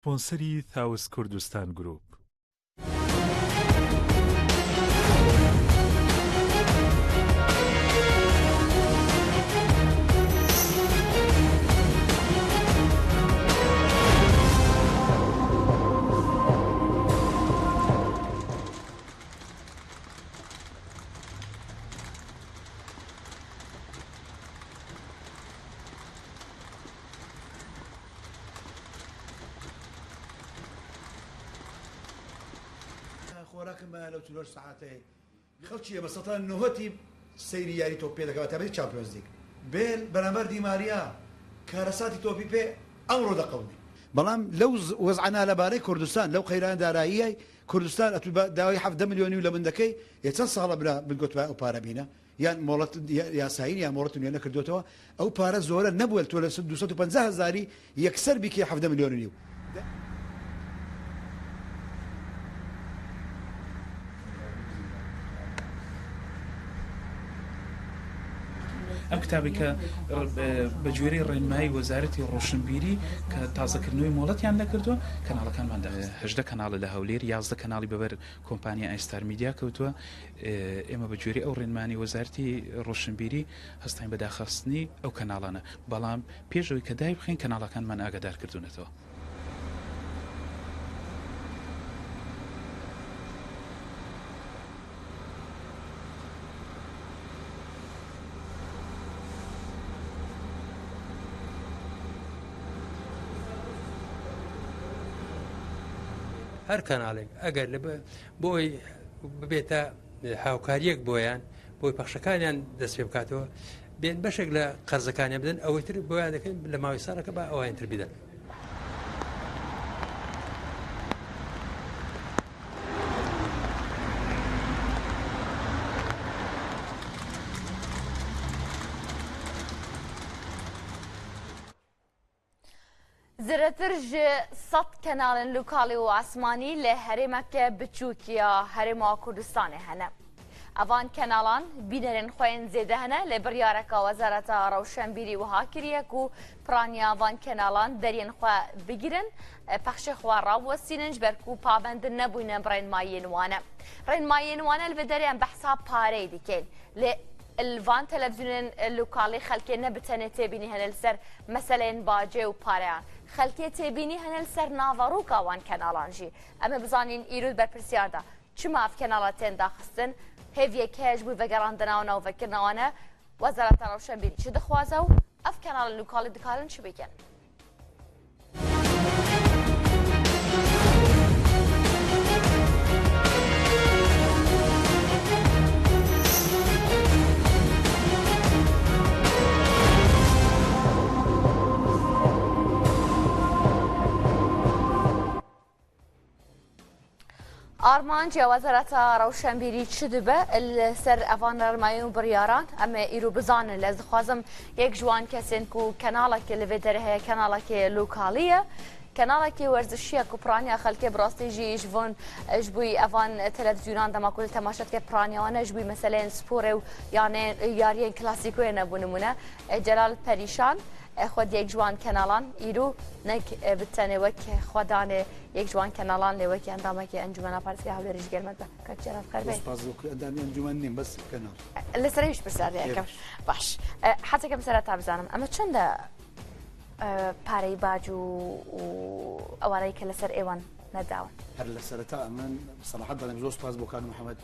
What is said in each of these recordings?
سپۆنسەری ثاوس کوردستان گروپ. خۆراکم مایە لەو چلۆش سەعاتەی خەڵکی ئێمە سەتا نۆهەتی سەیری یاری تۆپ پێ دەکات تابەتی چامپیۆنز لیگ بێل بەرامبەر دیماریا کارەساتی تۆپی پێ ئەمڕۆ دەقەومێ. بەڵام لەو وەزعە نالەبارەی کوردستان لەو قەیرانە داراییەی کوردستان ئەتوو داوای 17 ملیۆنی و لە من دەکەی ئێ چەند ساڵە برا من گۆتبای ئەو پارە بینە یان مۆڵەت یاسایی نیە مۆڵەت نوێ نەکردۆتەوە ئەو پارە زۆرە نەبووە تۆ لە 250 هەزاری یەکسەر بیکەی 17 ملیۆن و نیو. ئەم کتابی کە بە گوێرەی ڕێنمایی وەزارەتی ڕۆشنبیری کە تازەکردنەوەی مۆڵەتیان نەکردووە کەناڵەکانمان داخست. 18 کەناڵە لە هەولێر، 11 کەناڵی بەبەر کۆمپانیا ئایستار میدیا کەوتووە، ئێمە بە گوێرەی ئەو ڕێنمانی وەزارەتی ڕۆشنبیری هەستاین بە داخستنی ئەو کەناڵانە، بەڵام پێش ئەوەی کە دایبخەین کەناڵەکانمان ئاگادار کردوونەتەوە. هەر کەناڵێک ئەگەر بۆی ببێتە هاوکاریەک بۆیان بۆی پەخشەکانیان دەست پێ بکاتەوە بێن بەشێک لە قەرزەکانیان بدەن ئەوەی تر بۆیان دەکەن لە ماوەی ساڵەکە با ئەوان تر بدەن. Zêdetir ji sed kenalên lokalî û esmanî li herêmeke biçûk ya Herêma Kurdistanê hene. Evan kenalan bînerên xwe yên zêde hene lê biryareka Wezareta Rewşenbîrî wiha kiriye ku piraniya van kenalan deriyên xwe bigirin, pexşê xwe rawestînin ji ber ku pabend nebûne bi rênmayiyên wan e. Rênmayiyên wan e li vê derê em behsa pareyê dikin. Lê li van televîzyonên lokalî xelkê ne bi tenê têbînî hene li ser meseleyên bacê û pareyan. Xelkê têbînî hene li ser naveroka wan kenalan jî. Em ê bizanîn îro di berpirsyar de çima ev kenala tên daxistin, hêviyek heye ji bo vegerandina wan û vekirina wan e, Wezareta Rewşenbîrî çi dixwaze û ev kenalên lokalî dikarin çi bikin? Armanc ya Wezareta Rewşenbîrî çi dibe li ser evan rermayî û biryaran em ê îro bizanin. Ez dixwazim yek ji wan kesên ku kenalekê li vê derê heye kenalekê lokalî ye. Kenalekê werzişî ye ku piraniya xelkê bi rastî jî ji van ji bo evan televîzyonan dema ku li temaşe dike piraniya wan e ji bo meseleyên sporê û yanê yariyên klasîkoyê ne bû nimûne. Celal Perîşan xwedî yek ji wan kenalan îro nek bi tenê wek xwedanê Yek ji wan kenalan lê wekî endamekî Encûmena Parêzgeha Hewlêrê ji gel me dibe. Kak Celal xêr bê. Spas wekî endamî encûmen nîm bes kenal. Li serê wî pirsyar lê yekem. Baş. Heteke min sereta bizanim. Eme çend e pareyî bac û ewaneyî ke li ser êwan nedawan? Her li sereta min bi serahet delêm zor spas bo kak Mihemed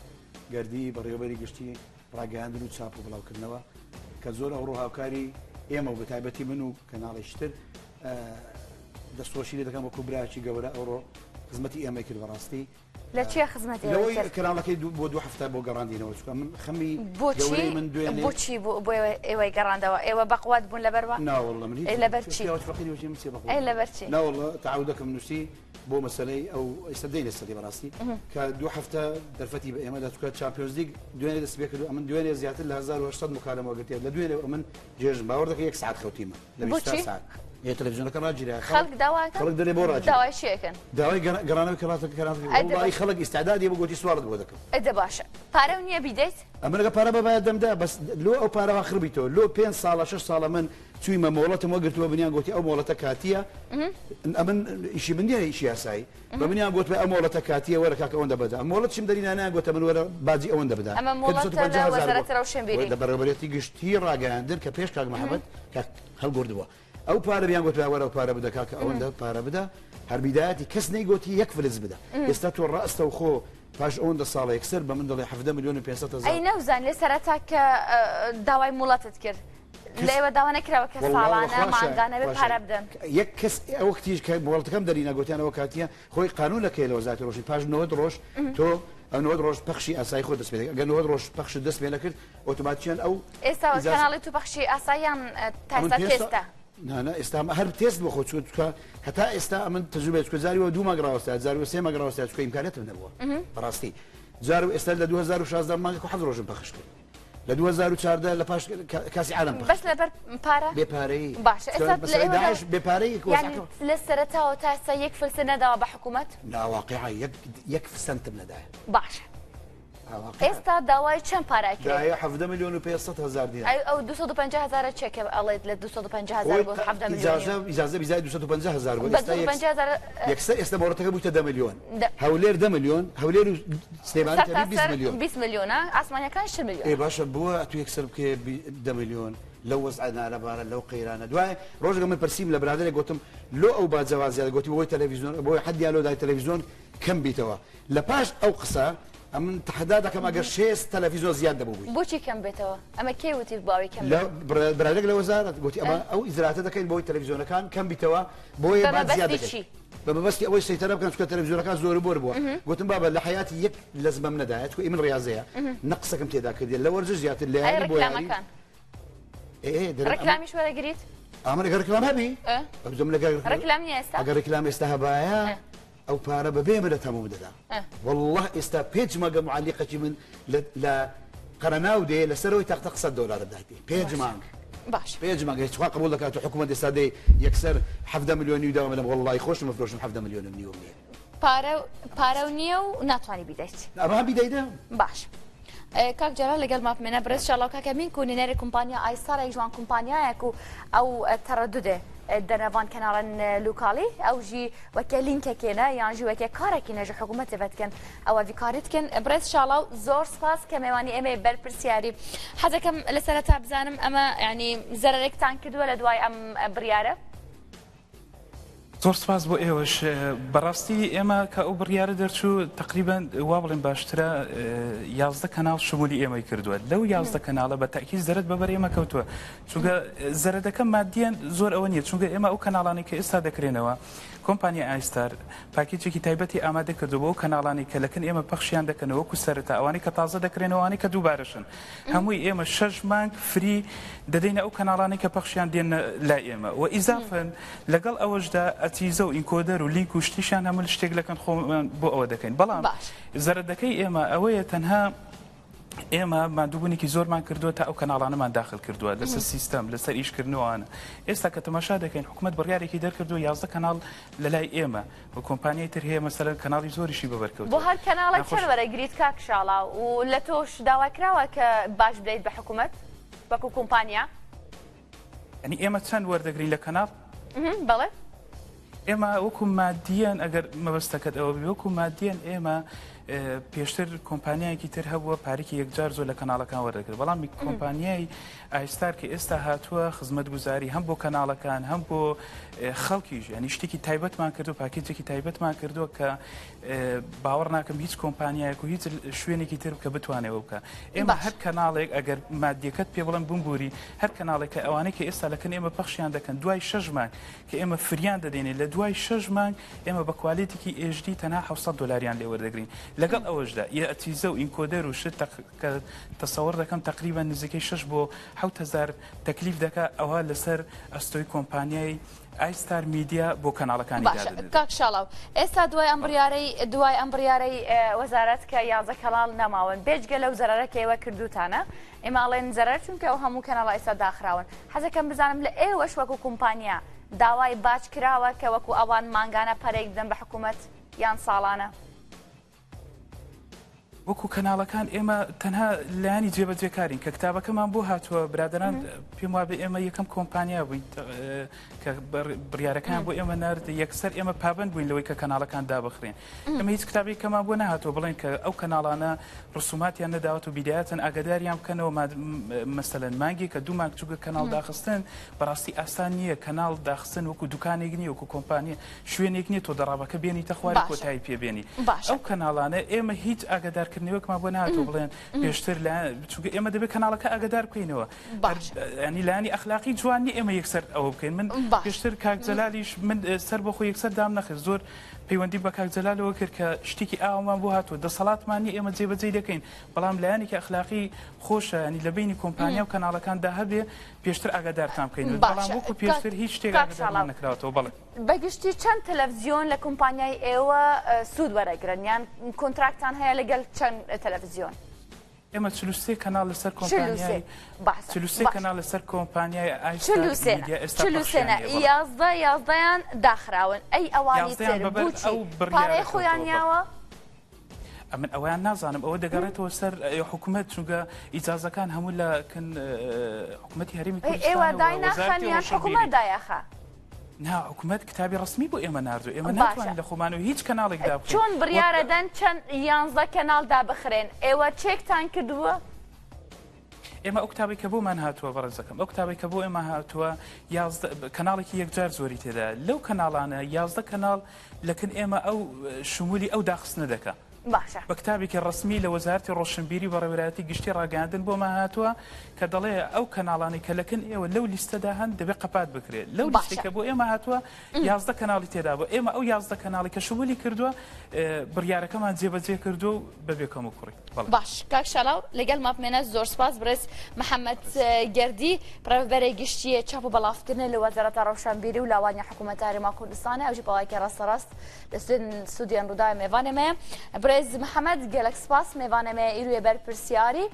Gerdî بەڕێوەبەری گشتی ڕاگەیاندن و چاپ و بڵاوکردنەوە کە زۆر ئەوڕۆ هاوکاری ئێمە و بەتایبەتی من و کەناڵێکی تر دەستخۆشی لێ دەکەم وەکو برایەکی گەورە ئەوڕۆ خزمەتی ئێمەی کرد بەڕاستی لە چیە خزمەتی ئێوەی لەوەی کرد؟ کەناڵەکەی دوو بۆ دوو هەفتە بۆ گەڕاندینەوە چونکە من خەمی بۆچی گەورەی من دوێنێ بۆچی بۆ بۆ ئێوە ئێوەی گەڕاندەوە ئێوە بەقوەت بوون لەبەر وە ناوەڵڵە من هیچ ئەی لەبەر چی پیاوەتی فەقیری وەچی من چیە بەقوەت ئەی لەبەر چی ناوەڵڵە تەعاودەکەم نووسی بۆ مەسەلەی ئەو ئێستا دێینە سەری بەڕاستی کە دوو هەفتە دەرفەتی بە ئێمە دا چونکە چامپیۆنز لیگ دوێنێ دەست پێ کرد و ئەمن دوێنێ زیاتر لە 1800 مکالەمە وەرگرتیە لە دوێنێ ئەمن جێژن باوەڕ دەکەی یەک سەعات خەوتیمە لە 24 بۆچی سەعات. ئێ تەلەفزیۆنەکە ڕاگیرا خەڵک داواکەن خەڵک دەلێ بۆ ڕاگیرا داوای چی ئەکەن؟ داوای گەڕانەوەی کەناڵەکە کەناڵەکە ئەدە وەڵڵاهی باشە خەڵک ئیستعدادی بۆ گۆتی سواڵت بۆ دەکەم. ئەدە باشە پارەو نییە بیدەیت؟ ئەمن ئەگەر پارە بەبایە دەمدا بەس لۆ ئەو پارە وا خڕ بیتەوە لۆ پێنج ساڵە شەش ساڵە من چوویمە مۆڵەتم وەگرتووە منیان گۆتی ئەو مۆڵەتە کاتییە ئەمن ئیشی من نییە ئیشی یاسایی بە منیان گۆت ئەو مۆڵەتە کاتییە وەرە کاکە ئەوەندە بەدە مۆڵەتشم دەرینا نایان گۆتە من وەرە باجی ئەوەندە بدە ئەمە کە مۆڵەتە 250 لە هەزار وەزارەتی بووە ڕەوشنبیری لە بەڕێوەبەرێتی گشتی ڕاگەیاندن کە پێش کاک محەمەد کاک هەڵگورد بووە ئەو پارە بیان گۆت وەرە ئەو پارە بدە کاکە ئەوەندە پارە بدە هەر بیدایەتی کەس نەیگۆتی یەک فلس بدە ئێستا تۆ ڕاستەوخۆ پاش ئەوەندە ساڵە یەکسەر بە من دەڵێ 17 ملیۆن و 500 هەزار ئەی نەوزان لێ سەرەتا کە داوای موڵەتت کرد لە کەس ئێوە داوا نەکراوە کە والله ساڵانە وەخوا شایەت مانگانە بێ خوا پارە شایەت بدەن؟ یەک کەس ئەو وەختیش کە مۆڵەتەکەم دەرینا گۆتیان ئەوە کاتیە خۆی قانونەکەی لە وەزارەتی ڕۆشنبیری پاش 90 ڕۆژ تۆ ئەو 90 ڕۆژ پەخشی ئاسایی خۆت دەست پێ دەکەی ئەگەر 90 ڕۆژ پەخشت دەست پێ نەکرد ئۆتۆماتیکیان ئەو ئێستا ئیجازە کەناڵی تو پەخشی ئاساییان تا ئەمن ئێستا پێش تێستە؟ نا نا ئێستا هەر تێست بۆ خۆ چونکە هەتا ئێستا ئەمن تەجروبەیە چونکە جاری وە دوو مانگ ڕاوەستا جاری وە سێ مانگ ڕاوەستا چونکە ئیمکانیەتم نەبووە بەڕاستی جار و ئێستا لە 2016 مانگێک و حەفت ڕۆژم پەخش کرد لە 2014 لە پاش کاسی عالەم پەخش بەس لەبەر پارە؟ بێ پارەیی باشە ئێستا لە مەسەلەی ئێوە داعش بێ پارەیی یانی لە سەرەتاوە تا ئێستا یەک فلسە نەداوە بە حکوومەت؟ نا واقیعە یەک یەک سەنتم نەدایە. باشە ئێستا داوای چەند پارە ئەکرێ؟ دایە 17 ملیۆن و 500 هەزار دینار. ئەی ئەو 250 هەزارە چیە کە ئەڵێت لە 250 هەزار بۆ 17 ملیۆن؟ ئیجازە ئیجازە بیزای 250 هەزار بوو بە 250 هەزار یەکسەر ئێستا مۆڵەتەکە بوویتە 10 ملیۆن. هەولێر 10 ملیۆن هەولێر و سلێمانی تەبی 20 ملیۆن. 20 ملیۆنە ئاسمانیەکان 40 ملیۆن. ئێ باشە بووە ئەتوو یەکسەر بکەیە 10 ملیۆن لەو وەزعە نالەبارە لەو قەیرانە دوای ڕۆژێک من پرسیم لە برادەرێک گوتم لۆ ئەو باجە وا زیادە گوتی بۆی تەلەڤیزیۆن بۆی حەدیان لۆ دای تەلەڤیزیۆن کەم بیتەوە لە پاش ئەو قسە ئەمن تەحەدا دەکەم ئەگەر شێست تەلەفیزۆن زیاد دەبوو بووی. بۆچی کەم بێتەوە؟ ئەمە کێ وتی باوی کەم بێت؟ برادەرێک لە وەزارەت گوتی ئەمە ئەو ئیجراتە دەکەین بۆی تەلەفیزیۆنەکان کەم بیتەوە بۆیە بە باج زیاد مەبەستی دەکەین. چی؟ بە مەبەستی ئەوەی سەیتەرە بکەن چونکە تەلەفیزیۆنەکان زۆر و بۆر بووە. گوتم بابە لە حەیاتی یەک لەزمەم نەدایە چونکە ئی من ڕیازەیە نە قسەکم تێدا کردیە لە وەرزش زیاتر لە ئەی یاری بۆ یاری. ڕیکلامەکان؟ ئێ ئێ دەرم ئەمە ڕیکلامیش وەرەگریت؟ ئامر ئەگەر ڕیکلام هەبی ئێ ئەبزم لەگەر ڕیکلام نییە ئێستا؟ ئەگەر ڕیکلام ئێستا هەبایە ئێ. ئەو پارە بە بێ منەت هەمووم دەدا واللە ئێستا پێنج مانگە معەلیقەکی من لە قەرەناو دێ لەسەرەوەی تەق تەق سەد دۆلارم دایتێ پێنج مانگ باش پێنج مانگ هیچ خوا قبوڵ دەکات و حکوومەت ئێستا دێ یەکسەر حەڤدە ملیۆن نیو داوە منم وەڵڵاهی خۆشم ئەفرۆشم حەڤدە ملیۆنم نیوم نییە پارە پارە و نییە و ناتوانانی بیدەیت ئەمە هەم بیدەیدە باش کاک جەلال لەگەڵ ما بمێنە بەڕێز شاڵاو کاکە مین کو نوێنەری کۆمپانیا ئایستار یەک ژوان کۆمپانیایەک و ئەو تەڕەدودێ دەنەڤان کەناڵن لوکاڵی ئەو ژی وەکە لینکەکێنە یان ژی وەکە کارێکینە ژ حکوومەتێ ڤەتکەن ئەوە ڤی کاری دکەن بڕێز شاڵاو زۆر سپاس کە مێوانی ئێمەی بەرپرسیاری حەزەکەم لە سەرەتا بزانم ئەمە یعنی زەرەرێکتان کردووە لە دوای ئەم بڕیارە؟ زۆر سپاس بۆ ئێوەش. بەڕاستی ئێمە کە ئەو بڕیارە دەرچوو تەقریبەن وا بڵێم باشترە 11 کەناڵ شمولی ئێمەی کردووە لەو 11 کەناڵە بە تاکیز زەرەد بەبەر ئێمە کەوتووە چونکە زەرەدەکە مادیان زۆر ئەوە نییە چونکە ئێمە ئەو کەناڵانی کە ئێستا دەکرێنەوە کۆمپانیا ئایستار پاکیجێکی تایبەتی ئامادە کردو بۆ ئەو کەناڵانی کە لەکن ئێمە پەخشیان دەکەنەوە وەکو سەرەتا ئەوانەی کە تازە دەکرێنەوە ئەوانەی کە دووبارەشن هەمووی ئێمە شەش مانگ free دەدەینە ئەو کەناڵانەی کە پەخشیان دێنە لای ئێمە و ئیزافەن لەگەڵ ئەوەشدا ئەجهیزە و encoder و لینک و شتیشیان هەموو شتێک لەکەن خۆمان بۆ ئەوە دەکەین بەڵام زەرەدەکەی ئێمە ئەوەیە تەنها ئێمە ماندووبوونێکی زۆرمان کردووە تا ئەو کەناڵانەمان داخل کردووە لەسەر سیستەم لەسەر ئیشکردنەوەوانە ئێستا کە تەماشا دەکەین حکوومەت بڕیارێکی دەرکردووە 11 کەناڵ لە لای ئێمە و کۆمپانیای تر هەیە مەسەلەن کەناڵی زۆریشی بەبەر کەوتووە. بۆ هەر کەناڵێک ناخۆش. چەند وەرەگریت کاک شاڵاو و لە تۆش داوا کراوە کە باج بدەیت بە حکومەت وەکو کۆمپانیا؟ یانی ئێمە چەند وەردەگرین لە کەناڵ؟ بەڵێ. ئێمە وەکو مادیەن ئەگەر مەبەستەکەت ئەوە بێ وەکو مادیەن ئێمە پێشتر کۆمپانیایەکی تر هەبووە پارێکی یەکجار زۆر لە کەناڵەکان وەردەگرت بەڵام کۆمپانیای ئایستار کە ئێستا هاتووە خزمەتگوزاری هەم بۆ کەناڵەکان هەم بۆ خەڵکیش یانی شتێکی تایبەتمان کردو پاکێجێکی تایبەتمان کردووە کە باوەڕ ناکەم هیچ کۆمپانیایەک و هیچ شوێنێکی تر کە بتوانێەوە بکە ئێمە هەر کەناڵێک ئەگەر مادیەکەت پێ بڵێم بمبوری هەر کەناڵێک کە ئەوانەی کە ئێستا لەکەن ئێمە پەخشیان دەکەن دوای شەش مانگ کە ئێمە free یان دەدەینێ لە دوای شەش مانگ ئێمە بە quality ێکی HD تەنها 700 دلاریان لێ وەردەگرین لەگەڵ ئەوەشدا ئەجهیزە و encoder و شت کە تەسەوەر دەکەم تەقریبەن نزیکەی شەش بۆ 7000 تەکلیف دەکا ئەوە لەسەر ئەستۆی کۆمپانیای ئایستار میدیا بۆ کەناڵەکانی باشە دادەنرێت. کاک شاڵاو ئێستا دوای ئەم بڕیارەی دوای ئەم بڕیارەی وەزارەت کە 11 کەناڵ نەماون بێجگە لەو زەرەرە کە ئێوە کردوتانە ئێمە ئەڵێن زەرەر چونکە ئەو هەموو کەناڵە ئێستا داخراون حەزەکەم بزانم لە ئێوەش وەکو کۆمپانیا. داوای باج کراوە کە وەکو ئەوان مانگانە پەرەیەک بدەن بە حکوومەت یان ساڵانە؟ وەکو کەناڵەکان ئێمە تەنها لایەنی جێبەجێکارین کە کتابەکەمان بۆ هاتووە برادران پێم وابێ ئێمە یەکەم کۆمپانیا بووین کە بڕیارەکان بۆ ئێمە نرد یەکسەر ئێمە پابند بووین لەوەی کە کەناڵەکان دابخرێن ئەمە هیچ کتابێکەمان بۆ نهاتوە بڵێن کە ئەو کەناڵانە ڕسوماتیان نەداوەت و بیدایەتن ئاگداریان بکەنەوە مەسەلەن مانگی کە دوو مانگ چووگە کەناڵ داخستن بەڕاستی ئاسان نییە کەناڵ داخستن وەکو دوکانێک نییە وەکو کۆمپانیا شوێنێک نییە تۆ دەڕابەکە بێنیتە خواری کۆتایی پێ بێنی ئەو کەناڵانە ئێمە هیچ ئاگادارکردنەوەکمان بۆ نهاتوە بڵێن پێشتر لە چونکە ئێمە دەبێت کەناڵەکە ئاگادار بکەینەوە ینی لانی ئەخلاقی جوان نیە ئێمە یەکسەر ئەوە بکەین من پێشتر کاک جەلالیش من سەر بۆ خۆ یەکسەر دام نەخست زۆر پەیوەندی بە کاک جەلالەوە کرد کە شتێکی ئاوامان بۆ هاتووە دەسەڵاتمان نیە ئێمە جێبەجێی دەکەین بەڵام لایەنێکی ئەخلاقی خۆشە ینی لە بینی کۆمپانیا و کەناڵەکاندا هەبێ پێشتر ئاگادارتان بکەین بەڵام وەکو پێشتر هیچ شتێک ئاگادارمان نەکراوەتەوە بەڵێ. بەگشتی چەند تەلەفزیۆن لە کۆمپانیای ئێوە سوود وەرەگرن یان کۆنتراکتان هەیە لەگەل چەند تەلەفزیۆن؟ ئێمە 43 کەناڵ لەسەر کۆمپانیای 43 کەناڵ لەسەر کۆمپانیای ئایستار میدیا ئێستا پەخشیان هەیە، بەڵێ. 43 یازدە یازدەیان داخراون ئەی ئەوانی یازدەیان تر بەبەر بۆچی ئەو بڕیارە پارەی کەوتەوە، خۆیان بەڵێ. یاوە؟ ئەمن ئەوەیان نازانم ئەوە دەگەڕێتەوە سەر حکومەت چونکە ئیجازەکان هەموو لە کن حکومەتی هەرێمی ئەی ئێوە کوردستانەوە دایناخەن وەزارەتی یان حکومەت ڕۆشنبیری دایەخا؟ نا حکومەت کتابی ڕەسمی بۆ ئێمە ناردوو ئێمە باشە ناتوانین لە خۆمانەوە هیچ کەناڵێک دابخەین چۆن وەک بڕیارەدەن چەند یانزە کەناڵ دابخرێن ئێوە چێکتان کردووە؟ ئێمە ئەو کتابەی کە بۆمان هاتووە بەڕێزەکەم ئەو کتابەی کە بۆ ئێمە هاتووە یازدە کەناڵێکی یەکجار زۆری تێدا لەو کەناڵانە یازدە کەناڵ لەکن ئێمە ئەو شمولی ئەو داخستنە دەکا. باشە. بە کتابێکی ڕەسمی لە وەزارەتی ڕۆشنبیری و بەڕێوەرایەتی گشتی ڕاگەیاندن بۆمان هاتووە کە دەڵێ ئەو کەناڵانەی کە لەکن ئێوە لەو لیستەدا هەن دەبێ قەپات بکرێ. لەو لیستەی باشە. کە بۆ ئێمە هاتووە 11 کەناڵی تێدا بوو. ئێمە ئەو 11 کەناڵی کە شمولی کردووە بڕیارەکەمان جێبەجێ کردووە و بەبێ کەموکوڕی. بەڵێ. باش کاک شاڵاو لەگەڵ ما بمێنە زۆر سپاس بڕێز محەممەد گەردی بەڕێوەبەرێ گشتیە چاپ و بەڵافکردنە لە وەزارەتە ڕەوشەنبیری و لاوانی حکوومەتە هەرێما کوردستانە ئەوژی پاوایکە ڕاستەڕاست لە ستودیۆن ڕووداوێ مێڤانێ مەیە برێز محەممەد گەلەک سپاس مێڤانێ مەیە ئیروێ بەرپرسیاری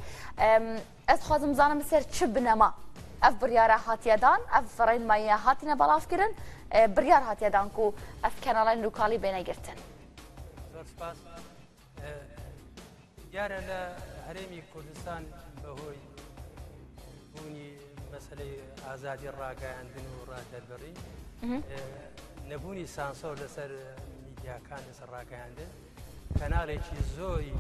ئەس خوازم بزانم سەر چ بنەما ئەف بڕیارە هاتیەدان ئەف ڕێنماییە هاتنە بەڵافکردن بڕیار هاتیەدان کو ئەف کەناڵەن لوکاڵی بێنەگرتن. زۆر سپاس. دیارە لە هەرێمی کوردستان بەهۆی بوونی مەسلەی ئازادی ڕاگەیاندن و ڕادەربڕین نەبوونی سانسۆر لەسەر میدیاکان لەسەر ڕاگەیاندن کەناڵێکی زۆری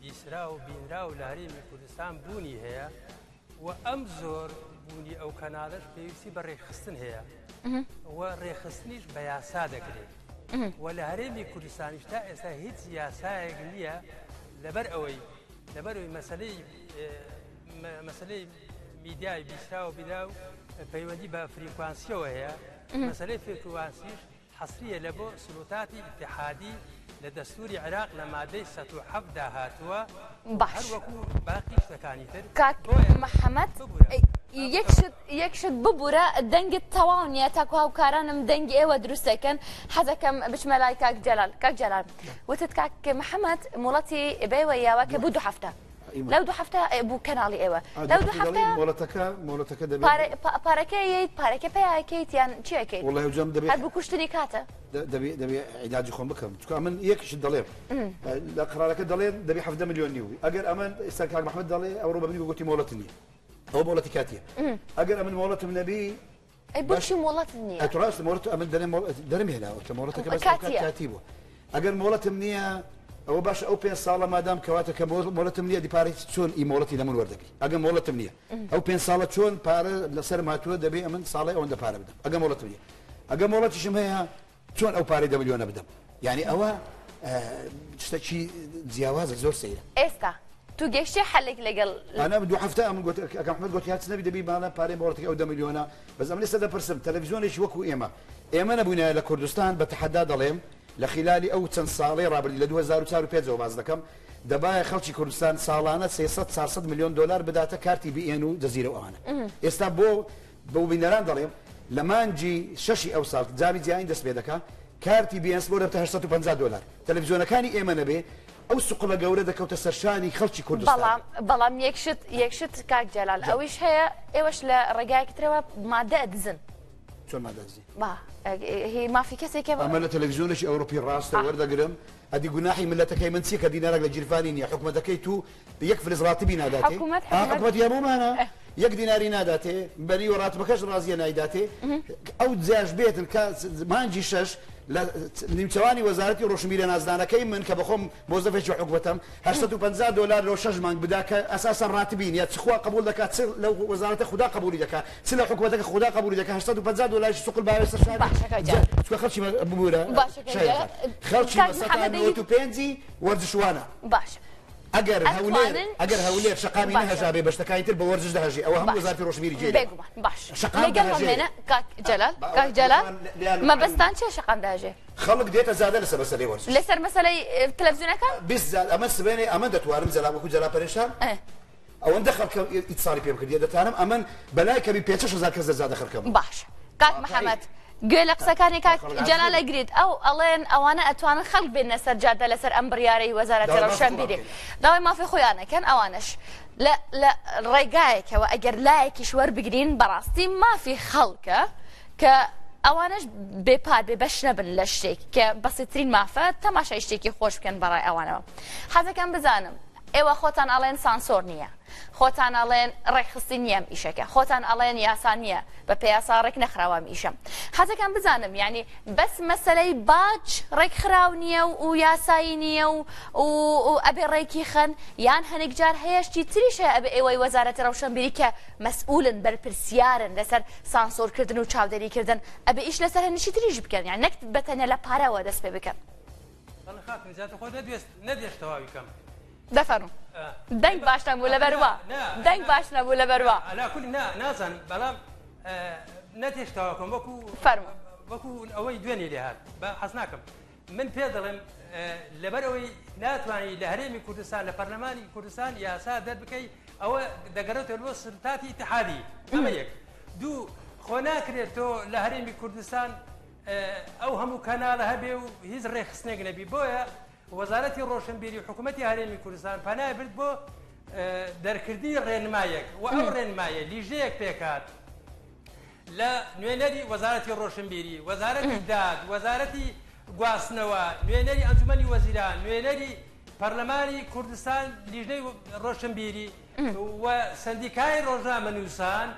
بیسرا و بینرا و لە هەرێمی کوردستان بوونی هەیە و ئەم زۆر بوونی ئەو کەناڵەش پێویستی بە ڕێکخستن هەیە و ڕێکخستنیش بە یاسا دەکرێت و لە هەرێمی کوردستانیش تا ئێستا هیچ یاسایەک نییە لەبەر ئەوەی لەبەر ئەوەی مەسلەی مەسلەی میدیای بیسرا و بینا و پەیوەندی بە فریکوانسیەوە هەیە مەسلەی فریکوانسیش حەسریە لە بۆ سلوتاتی ئیتحادی لە دەستوری عێراق لە مادەی 107 دا هاتووە باش هەر وەکو باقی شتەکانی تر کاک بۆیە محەمەد ببورە یەک شت یەک شت ببورە دەنگت تەواو نییە تاکو هاوکارانم دەنگی ئێوە دروست دەکەن حەزەکەم بچمە لای کاک جەلال کاک جەلال وتت کاک محەمەد مۆڵەتی بەێوە یاوە کە بوو دوو هەفتە لەو دوو هەفتە بوو کەناڵی ئێوە لەو دوو هەفتە مۆڵەتەکە مۆڵەتەکە دەبێت پارەکە یەیت پارەکە پیاکەیت یان چیەکەیت وڵی جەم دەبێت هەر بوو کوشتنی کاتە دەبێ دەبێ عیلاجی خۆم بکەم چونکە من یەک شت دەڵێم لە قرارەکە دەڵێن دەبێ 17 ملیۆن نیو ئەگەر ئەمن ئێستا کاک محمد دەڵێ ئەوڕۆ بە منی گوتی مۆڵەت نییە ئەوە مۆڵەتی کاتیە ئەگەر ئەمن مۆڵەتم نەبی ئەی بۆچی مۆڵەتت نییە؟ ئەتۆ ڕاستە مۆڵەت ئەمن دەرێم دەرم هێناوە کە مۆڵەتەکە بەس کاتیە کاتی بوو ئەگەر مۆڵەتم نییە ئەوە باشە ئەو پێنج ساڵە مادام کەواتە کە مۆڵەتم نییە دی پارەی چۆن ئی مۆڵەتی لە من وەردەگری ئەگەر مۆڵەتم نییە ئەو پێنج ساڵە چۆن پارە لەسەرم هاتووە دەبێ ئەمن ساڵی ئەوەندە پارە بدەم ئەگەر مۆڵەتم نییە ئەگەر مۆڵەتیشم هەیە چۆن ئەو پارەی دە ملیۆنە بدەم یعنی ئەوە شتەکی جیاوازە زۆر سەیرە. ئێستا تو گەشتی حەلێک لەگەڵ. ئەنا دوو هەفتە ئەمن گوت کاک ئەحمەد گوتی هەرچ نەبی دەبی ماڵە پارەی مۆڵەتەکەی ئەو دە ملیۆنە بەس ئەمن ئێستا دەپرسم تەلەفزیۆنێکی وەکو ئێمە ئێمە نەبووینایە لە کوردستان بە تەحەدا دەڵێم لە خیلالی ئەو چەند ساڵەی ڕابردی لە 2004 و پێنجەوە باس دەکەم دەبایە خەڵکی کوردستان ساڵانە 300 400 ملیۆن دۆلار بداتە کارتی بی ئێن و جەزیرە و ئەوانە ئێستا بۆ بۆ بینەران دەڵێم لە مانگی شەشی ئەو ساڵ جامی جیهانی دەست پێ دەکا کارتی بی ئێن سپۆرت دەبتە 850 دۆلار تەلەفزیۆنەکانی ئێمە نەبێ ئەو سوقڵە گەورە دەکەوتە سەرشانی خەڵکی کوردستان. بەڵام بەڵام یەک شت یەک شت کاک جەلال ئەویش هەیە ئێوەش لە ڕێگایەکی ترەوە مادە ئەدزن. چۆن مادەزی با هی مافی کەسێکە ئەمە لە تەلەڤیزیۆنێکی ئەوروپی ڕاستە وەردەگرم ئەدی گوناحی ملەتەکەی من چیە کە دینارێک لە گیرفانی نییە حکومەتەکەی تو یەک فلس ڕاتبی ناداتێ حکومەت آ، حکومەت حکومەتی هەموومانە یەک دیناری ناداتێ بەری و ڕاتبەکەش ڕازیە نایداتێ ئەو جاش بێتن کە مانگی شەش لە نیمچەوانی وەزارەتی ڕۆشنبیرە نازدانەکەی من کە بەخۆم مۆزەفێکی حکومەتەم 850 دۆلار لۆ شەش مانگ بدا کە ئەساسەن ڕاتبی نیە چ خوا قبول دەکات چ لەو وەزارەتە خودا قبولی دەکات چ لە حکومەتەکە خودا قبولی دەکات 850 دۆلاریش سوقل باوێ سەر شانی باشە کاک جەلال. چونکە خەڵکی ببورە باشە کاک جەلال. خەڵکی کاک مەسەتا محەممەد 95 وەرزشوانە باشە ئەگەر هەولێر ئەتوانن ئەگەر هەولێر شەقامی باشە. نەهەژابێ بەشتەکانی تر بە وەرزش دەهەژێ ئەوە هەموو باشە. وەزارەتی ڕۆشنبیری جێ بێگومان باش شەقام لەگەڵ دەهەژێ. مێنە کاک جەلال با- کاک جەلال لێیان- مەبەستان چیە شەقام دەهەژێ خەڵک دێتە زادە لەسەر مەسەلەی وەرزش لەسەر مەسەلەی تەلەڤیزیۆنەکان 20 زاد ئەمە سبێنێ ئەمە دەتوانم جەلا وەکو جەلا پەرێشان ئێ. ئەوەندە خەڵکە ئیتساڵی پێم کردیە دەتوانم ئەمن بەلای کەمی پێ هەزار کەس لە زادە خەڵکەم باش کاک محەممەد گوێ لە قسەکانی کاک خەڵک عاجز جەلال بوو. ئەگریت ئەو ئەڵێن ئەوانە ئەتوانن خەڵک بێنە سەر جادە لەسەر ئەم بڕیارەی وەزارەتی داوای مافی ڕەوشەنبیری خۆیان داوای مافی خۆیانەکەن ئەوانش لە لە ڕێگایەکەوە ئەگەر لایەکیش وەربگرین بەڕاستی مافی خەڵکە کە ئەوانش بێپار بێ بەش نەبن لە شتێک کە بەسیترین مافە تەماشای شتێکی خۆش بکەن بەڕای ئەوانەوە حەزەکەم بزانم ئێوە خۆتان ئەڵێن سانسۆر نییە خۆتان ئەڵێن ڕێکخستی نییە ئەم ئیشەکە خۆتان ئەڵێن یاسا نییە بە پێیاسا ڕێک نەخراوە ئەم ئیشە حەزەکەم بزانم یعنی بەس مەسەلەی باج ڕێکخراو نییە و و یاسایی نییە و و و ئەبێ ڕێکی خەن یان هەنێک جار هەیە شتی تریش هەیە ئەبێ ئێوەی وەزارەتی ڕەوشەنبیری کە مەسئولن بەرپرسیارن لەسەر سانسۆرکردن و چاودێریکردن ئەبێ ئیش لەسەر هەنێکی تریش بکەن یان نەک بە تەنیا لە پارەوە دەست پێ بکەن. بەڵێ خاتون زیاتر خۆت نەدوێست نەدێشت تەواوی کەم. دەفەرموو دەنگ باش نەبوو لەبەر وا دەنگ باش نەبوو لەبەر وا. عەلا کولی نا نازانم بەڵام نەتێشت تەواو کەم وەکو فەرموو. وەکو ئەوەی دوێنێ لێ هات بە حەز ناکەم من پێ دەڵێم لەبەر ئەوەی ناتوانانی لە هەرێمی کوردستان لە پەرلەمانی کوردستان یاسا دەربکەی ئەوە دەگەڕێتەوە بۆ سلتاتی ئیتحادی ئەمە یەک دوو خۆ ناکرێت تۆ لە هەرێمی کوردستان ئەو هەموو کەناڵە هەبێ و هیچ ڕێکخستنێک نەبی بۆیە وەزارەتی ڕۆشنبیری و حکوومەتی هەرێمی کوردستان پەنای برد بۆ دەرکردنی ڕێنمایەک و ئەو ڕێنمایە لیژنەیەک پێکات لە نوێنەری وەزارەتی ڕۆشنبیری وەزارەتی داد وەزارەتی گواستنەوە نوێنەری ئەنجومەنی وەزیران نوێنەری پەرلەمانی کوردستان لیژنەی ڕۆشنبیری و سەندیکای ڕۆژنامەنووسان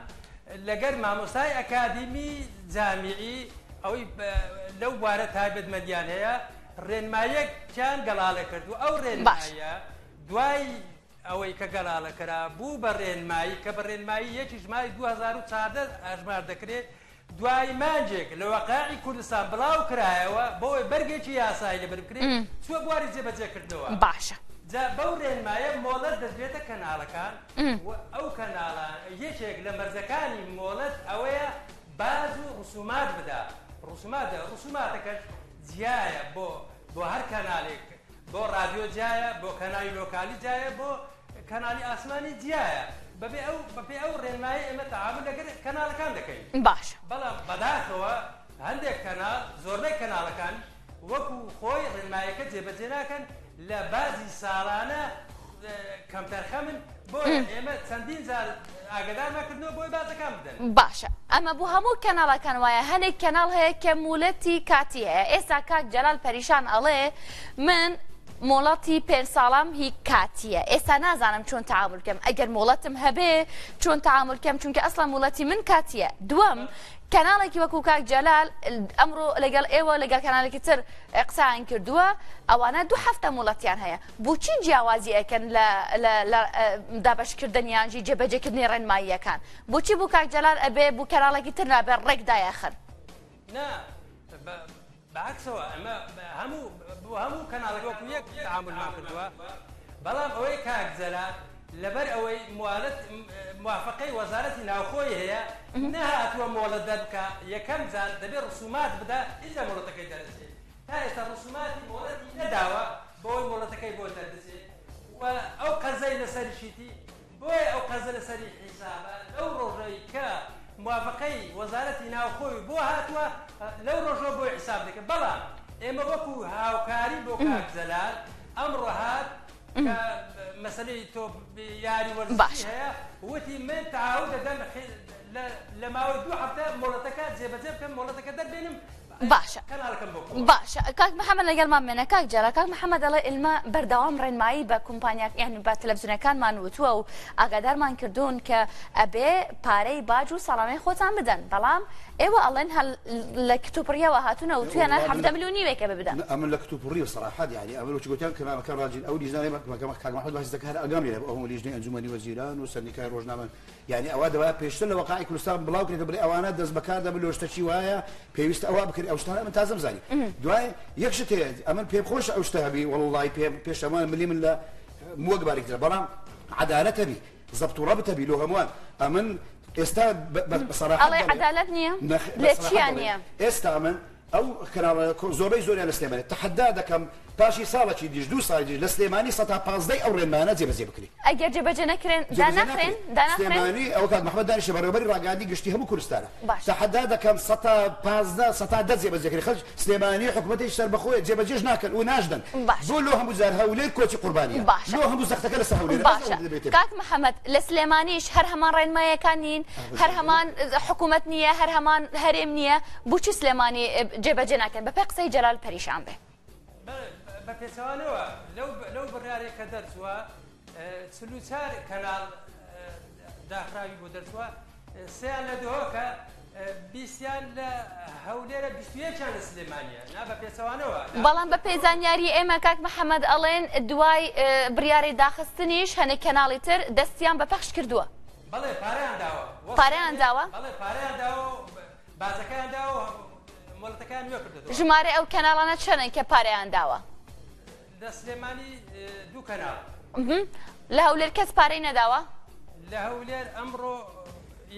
لەگەر مامۆستای ئەکادیمی جامیعی ئەوەی لەو بوارە تایبەتمەندیان هەیە ڕێنمایەکیان گەڵاڵە کرد و ئەو ڕێنمایە دوای ئەوەی کە گەڵاڵە کرا بوو بە ڕێنمایی کە بە ڕێنمایی یەکی ژماری 2014 ئەژمار دەکرێت دوای مانگێک لە وەقایعی کوردستان بڵاو کرایەوە بۆ ئەوەی بەرگێکی یاسایی لەبەر بکرێت چووە بواری جێبەجێکردنەوە. باشە. جا بەو رێنمایە مۆڵەت دەدرێتە کەناڵەکان و ئەو کەناڵە یەکێک لە مەرجەکانی مۆڵەت ئەوەیە باج و ڕسومات بدا ڕسومات ڕسوماتەکەش جیایە بۆ بۆ هەر کەنالێک بۆ ڕادیۆ جیایە بۆ کەنالی لۆکالی جیایە بۆ کەناڵی ئاسمانی جیایە بەبێ ئەو بەپێی ئەو ڕێنمایە ئێمە تەعامول لەگەر کەناڵەکان دەکەین. باشە. بەڵام بەداخەوە هەندێک کەناڵ زۆربەی کەناڵەکان وەکو خۆی ڕێنمایەکە جێبەجێ ناکەن لە باجی ساڵانە کەمتەرخەمن بۆیە ئێمە چەندین جار ئاگەدارمان کردنەوە بۆی باجەکان بدەن. باشە ئەمە بۆ هەموو کەناڵەکان وایە هەنێک کەناڵ هەیە کە مولەتی کاتی هەیە ئێستا کاک جەلال پەریشان ئەڵێ من مۆڵەتی پێنج ساڵەم هی کاتیە ئێستا نازانم چۆن تەعامول کەم ئەگەر مۆڵەتم هەبێ چۆن تەعامول کەم چونکە ئەسڵا مۆڵەتی من کاتیە دووەم کەناڵێکی وەکو کاک جەلال ئەمڕۆ لەگەڵ ئێوە لەگەڵ کەناڵێکی تر قسەیان کردووە ئەوانە دوو هەفتە مۆڵەتیان هەیە بۆچی جیاوازی ئەکەن لە لە دابەشکردن یانژی جێبەجێکردنی ڕێنماییەکان بۆچی بۆ کاک جەلال ئەبێ بۆ کەناڵێکی تر نابێ ڕێک دایەخەن؟ نا بە عەکسەوە ئەمە هەموو بۆ هەموو کەناڵەکە وەکو یەک تەعامولمان کردووە بەڵام ئەوەی کاک جەلال لەبەر ئەوەی موالەت موافقەی وەزارەتی ناوخۆی هەیە نەهاتووە مۆڵەت دەربکا یەکەم جار دەبێ ڕسومات بدا ئینجا مۆڵەتەکەی دەرەچێ تا ئێستا ڕسوماتی مۆڵەتی نەداوە بەوەی مۆڵەتەکەی بۆ دەربچێ و ئەو قەرزەی لەسەریشیتی بۆیە ئەو قەرزە لەسەری حیسابە لەو ڕۆژەی کە موافقەی وەزارەتی ناوخۆی بۆ هاتووە لەو ڕۆژەوە بۆی حیساب دەکرێت بەڵام ئێمە وەکو هاوکاری بۆ کاک جەلال ئەمڕۆ هات کە مەسەلەی تۆپ یاری وەرزشی باشە. هەیە وتی من تەعاهود دەدەم. لە ماوەی دوو هەفتە مۆڵەتەکە جێبەجێ بکەم، مۆڵەتەکە دەربێنم، باشە کەناڵەکەم بۆ بکەوە. باشە کاک محەمەد لەگەڵمان بمێنە کاک جەلال کاک محەمەد ئەڵێ ئلمە بەردەوام ڕێنمایی بە کۆمپانیا یانی بە تەلەفزیۆنەکانمان وتووە و ئاگادارمان کردوون کە ئەبێ پارەی باج و ساڵانەی خۆتان بدەن بەڵام ئێوە ئەڵێن هەر لە کتوپڕیەوە هاتوونە وتویانە 17 ملیۆن نیوێکە بێ بدەن. ئەمن لە کتوپڕی سەراحەت یانی ئەمن وەکی گوتیان کەناڵەکان ڕاجین ئەو لیژنانەی کاک محمود باسی دەکات هەر ئاگام لێ نەبوو ئەو هەموو لیژنەی ئەنجومەنی وەزیران و سەندیکای ڕۆژنامە یانی ئەوە دەبا پێشتر لە وەقاعی کوردستان بڵاو کرێتەوە بڵێ ئەوانە دەست بەکار دەبن لۆ شتەکی وایە پێویستە ئەوە بکرێ ئەو شتانە ئەمن تازەم زانی دوای یەک شت هەیە ئەمن پێم خۆشە ئەو شتە هەبی وەڵڵای پێم پێش هەمووان ملی من لە مووەک باریکترە بەڵام عەدالەت هەبی زەبت و ڕەبت هەبی لۆ هەمووان ئەمن ئێستا بە سەراحەت ئەڵێ عەدالەت نییە لە چیا نییە؟ ئێستا ئەمن ئەو کەناڵە زۆربەی زۆریان لە سلێمانی تەحەدا دەکەم پاشی ساڵەکی دیش دوو ساڵی دیش لە سلێمانی 15%ی ئەو ڕێنمایانە جێبەجێ بکرێ. ئەگەر جێبەجێ نەکرێن داناخرێن؟ داناخرێن؟ سلێمانی ئەوە کاک محمد دانیشە بەڕێوەبەری ڕاگەیاندنی گشتی هەموو کوردستانە باشە. تەحەدا دەکەم 15% 10% جێبەجێ کرێ خەڵک سلێمانی حکومەتێکی سەربەخۆیە جێبەجێش ناکەن و ناشدەن باشە. بۆ لۆ هەموو جار هەولێر کۆچی قوربانیە باشە. لۆ هەموو زەختەکە لەسەر هەولێرە بەس باشە ئەوە دەبێت تێبگەن. کاک محمد لە سلێمانیش هەر هەمان ڕێنمایەکان نین هەر هەمان حکومەت نییە هەر هەمان هەرێم نییە بۆچی سلێمانی جێبەجێ ناکەن بەپێی قسەی جەلال پەریشان بێ. بەڵێ بە پێچەوانەوە لەو لەو بڕیارەی کە دەرچووە 44 کەناڵ داخراوی بۆ دەرچووە سیان لە دهۆکە بیستیان لە هەولێرە 21یان لە سلێمانیە نا بە پێچەوانەوە. بەڵام بە پێی زانیاری ئێمە کاک محەممەد ئەڵێن دوای بڕیاری داخستنیش هەنێک کەناڵی تر دەستیان بە پەخش کردووە. بەڵێ پارەیان داوە. پارەیان داوە؟ بەڵێ پارەیان داوە و باجەکەیان داوە و مۆڵەتەکەیان نوێ کردۆتەوە. ژمارەی ئەو کەناڵانە چەنن کە پارەیان داوە؟ لە سلێمانی دوو کەناڵ. لە هەولێر کەس پارەی نەداوە؟ لە هەولێر ئەمڕۆ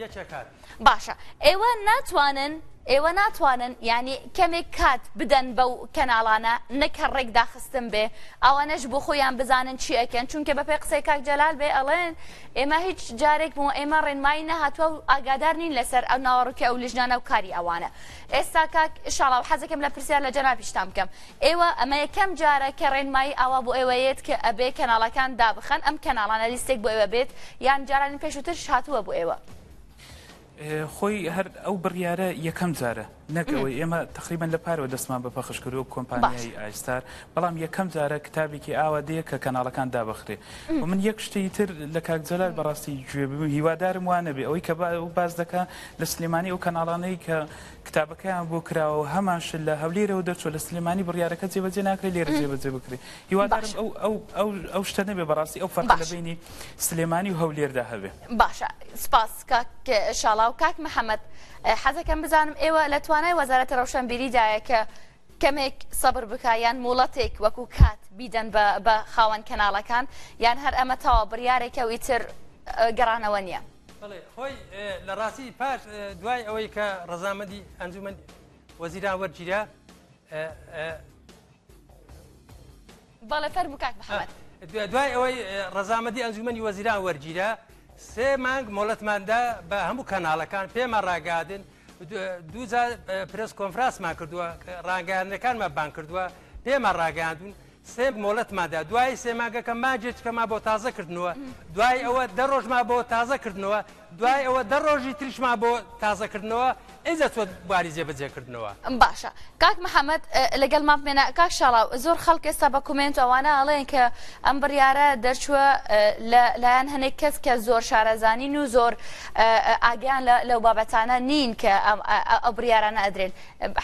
یەکێک هات. باشە ئێوە ناتوانن ئێوە ناتوانن یانی کەمێک کات بدەن بەو کەناڵانە نەک هەر ڕێک داخستن بێ ئەوانەش بۆ خۆیان بزانن چی ئەکەن چونکە بەپێی قسەی کاک جەلال بێ ئەڵێن ئێمە هیچ جارێک بۆ ئێمە ڕێنمایی نەهاتووە و ئاگادار نین لەسەر ئەو ناوەڕۆکی ئەو لیژنانە و کاری ئەوانە ئێستا کاک شاڵاو حەزەکەم لە پرسیار لە جەنابیشتان بکەم ئێوە ئەمە یەکەم جارە کە ڕێنمایی ئاوا بۆ ئێوە یەت کە ئەبێ کەناڵەکان دابخەن ئەم کەناڵانە لیستێک بۆ ئێوە بێت یان جارانی پێشووترش هاتووە بۆ ئێوە؟ خۆی هەر ئەو بڕیارە یەکەم جارە نەک ئەوەی ئێمە تقریبا لە پارەوە دەستمان بە پەخش کردووە کۆمپانیای ئایستار بەڵام یەکەم جارە کتابێکی ئاوا دێ کە کەناڵەکان دابخرێ و من یەک شتی تر لە کاک جەلال بەڕاستی گوێ ببم هیوادارم وا نەبێ ئەوەی کە باس دەکا لە سلێمانی ئەو کەناڵانەی کە کتابەکەیان بۆ کراوە و هەمان شت لە هەولێرەوە دەرچووە لە سلێمانی بڕیارەکە جێبەجێ ناکرێت لێرە جێبەجێ بکرێت هیوادارم ئەو ئەو ئەو ئەو شتە نەبێ بەڕاستی ئەو فەرقە لە بەینی سلێمانی و هەولێردا هەبێ. باشە سپاس کاک شاڵاو. کاک محەمەد حەزەکەم بزانم ئێوە لە توانای وەزارەتی ڕەوشەنبیریدایە کە کەمێک سەبر بکا یان موڵەتێک وەکو کات بیدەن بە بە خاوەن کەناڵەکان یان هەر ئەمە تەواو بڕیارێکە و ئیتر گەڕانەوە نییە؟ بەڵێ خۆی لە ڕاستی پاش دوای ئەوەی کە ڕەزامەندی ئەنجومەن وەزیران وەرگیرا بەڵێ فەرموو کاک محەمەد. دوای ئەوەی ڕەزامەندی ئەنجومەنی وەزیران وەرگیرا سێ مانگ مۆڵەتماندا بە هەموو کەناڵەکان پێمان ڕاگەیاندن دووجار پرێس کۆنفرانسمان کردووە ڕاگەیاندنەکانمان بانگ کردووە پێمان ڕاگەیاندون سێ مۆڵەتماندا دوای سێ مانگەکە مانگێکمان بۆ تازە کردنەوە دوای ئەوە دە ڕۆژمان بۆ تازە کردنەوە دوای ئەوە دە ڕۆژی تریشمان بۆ تازە کردنەوە ئینجا چوە بواری جێبەجێ کردنەوە. باشە کاک محمد لەگەڵمان بمێنە کاک شاڵاو زۆر خەڵک ئێستا بە کومێنت و ئەوانە ئەڵێن کە ئەم بڕیارە دەرچووە لە لایەن هەنێک کەس کە زۆر شارەزانین و زۆر ئاگیان لەو بابەتانە نین کە ئەو بڕیارانە ئەدرێن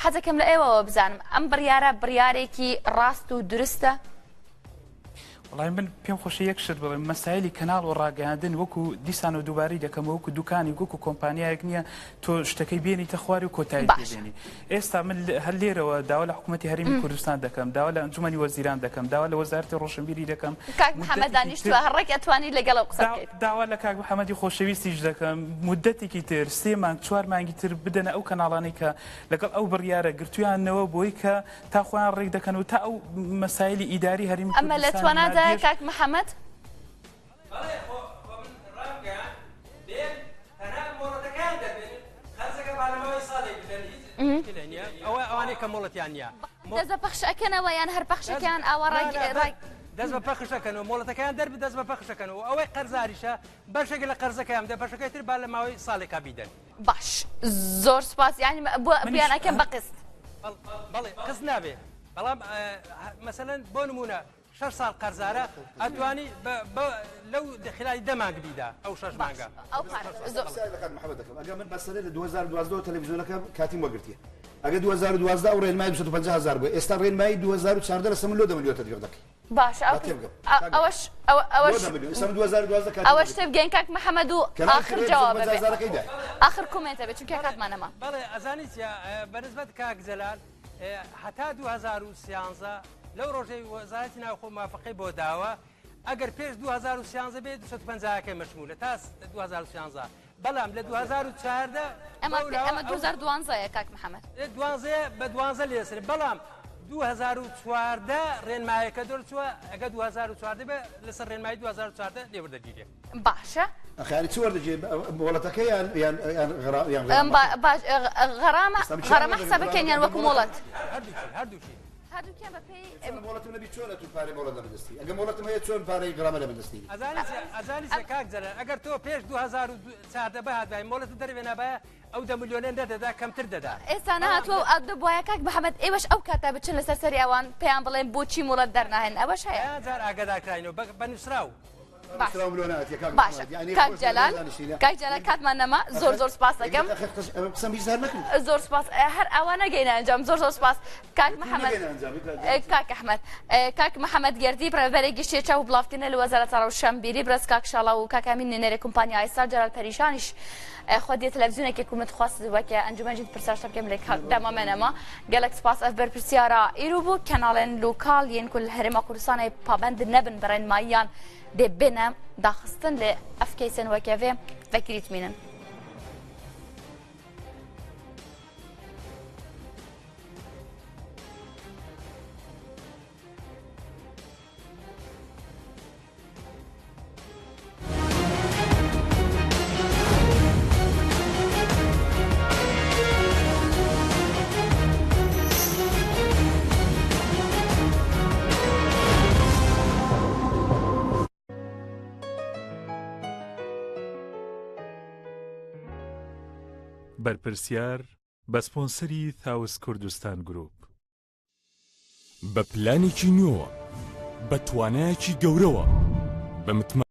حەزەکەم لە ئێوەوە بزانم ئەم بڕیارە بڕیارێکی ڕاست و دروستە؟ وەڵای من پێم خۆشە یەک شت بڵێم مەسایلی کەناڵ و ڕاگەیاندن وەکو دیسان و دووبارەی دەکەمەوە وەکو دوکانی وەکو کۆمپانیایەک نییە تۆ شتەکەی بێنیتە خواری و کۆتایی پێ بێنی ئێستا من هەر لێرەوە داوا لە حکوومەتی هەرێمی کوردستان دەکەم داوا لە ئەنجومەنی وەزیران دەکەم داوا لە وەزارەتی ڕۆشنبیری دەکەم کاک محەممەد دانیشتووە هەر ڕێک ئەتوانی لەگەڵ ئەو قسە بکەیت داوا لە کاک محەممەدی خۆشەویستیش دەکەم مدەتێکی تر سێ مانگ چوار مانگی تر بدەنە ئەو کەناڵانەی کە لەگەڵ ئەو بڕیارە گرتویانەوە بۆی کە تا خۆیان ڕێک دەکەن و تا ئەو مەسایلی ئیداری هەرێمی ئەمە لە کوردستان توانادایە مادیەش کاک محەمەد؟ بەڵێ خۆ خۆ من ڕامگەیاند بێن تەنها مۆڵەتەکەیان دەربێنن قەرزەکە با لە ماوەی ساڵێک بدەن هیچ مشکلە نییە ئەوە ئەوانەی کە مۆڵەتیان نییە دەست بە پەخش ئەکەنەوە یان هەر پەخشەکەیان ئاوا نا ڕاگ نا ڕاگ دەست بە پەخش ئەکەنەوە مۆڵەتەکەیان دەرب دەست بە پەخش ئەکەنەوە ئەوەی قەرزاریشە بەشێک لە قەرزەکەیان بدەن بەشەکەی تر با لە ماوەی ساڵێکا بیدەن. باش زۆر سوپاس یانی منیش بیان ئەکەم بە قست. بەڵێ قست نابێ بەڵام مەسەلەن بۆ نمونە شەش ساڵ قەرزارە ئەتوانی لەو خلالی دە مانگ بیدا ئەو شەش مانگە. ئەو پارە زۆر. پرسیار لە کاک محەمەد دەکەم ئەگەر من مەسەلەن لە 2012 تەلەڤیزیۆنەکە کاتیم وەرگرتیە ئەگەر 2012 ئەو ڕێنمایی 250 هەزار بووە ئێستا ڕێنمایی 2014 لەسەر من لۆ دە ملیۆن تەتبیق دەکەی باشە ئەو با تێبگەم. ئەوەش ئەوەش لۆ دە ملیۆن ئێستا من 2012 کاتیم ئەوەش وەرگرت. تێبگەین کاک محەمەد و کەناڵ ئاخر کرێ جواب 250 بێ هەزارەکەی دای. ئاخر کۆمێنتە بێ چونکە کاتمان نەما. بەڵێ ئەزانی چیە بەنسبەت کاک جەلال هەتا 2013 لەو ڕۆژەی وەزارەتی ناوخۆ موافقەی بۆ داوە ئەگەر پێش 2013 بێ 250 کەی مەشمولە تا 2013 بەڵام لە 2014 ئەمە ئەمە 2012 کاک محەممەد دوانزەیە بە دوانزە لێسەر بەڵام 2014 ڕێنمایەکە دەرچووە ئەگە 2014 بێ لەسەر ڕێنمایی 2014 لێوەردەگیرێ باشە ئەخیانی چ وەردەگیرێ مۆڵەتەکە یان یان یان غەرا یان باش غەرامە غەرامە حسابەکەن یان وەکو مۆڵەت هەردووکی هەردووکی هەردووکیان بە پێی مۆڵەتم نەبی چۆن ئەتوو پارەی مۆڵەت لە من دەستی ئەگە مۆڵەتم هەیە چۆن پارەی غەرامە لە من دەستی ئەزانی چیە ئەزانی چیە کاک جەلال ئەگەر تۆ پێش 2014 بهاتبای مۆڵەتت دەربێنابایە ئەو دە ملیۆنە نەدەدا کەمتر دەدا. ئێستا نەهاتووە و دەبوایە کاک محەمەد ئێوەش ئەو کاتە بچن لەسەر سەری ئەوان پێیان بڵێن بۆچی مۆڵەت دەرناهێنن ئەوەش هەیە. دەیان جار ئاگادار کراینەوە بە نووسراو. باشە کاک جەلال کاک جەلال کاتمان نەما زۆر زۆر سپاس دەکەم زۆر سپاس هەر ئاوا نەگەینە ئەنجام زۆر زۆر سپاس کاک محەممەد کاک ئەحمەد کاک محەممەد گەردی بەڕێوەبەری گشتی چاپ و بڵاوکردنە لە وەزارەت ڕەوشەنبیری بەڕێز کاک شاڵاو و کاک ئەمین نوێنەری کۆمپانیا ئایستار جەلال پەریشانیش خودی تەلەڤزیۆنێکی کو من خواست وەکە ئەنجومەن جید پرسیار بکەم لێ دەما me نەما gelek spas ev berpirsyara îro bû kenalên lokal yên ku li herêma Kurdistanê pabend nebin bi rênmayiyan dê bêne daxistin lê ev keysên weke vê vekirî dimînin. بەرپرسیار بە سپۆنسەری ثاوس کوردستان گروپ. بە پلانێکی نوێوە، بە توانایەکی گەورەوە، بە متمانە.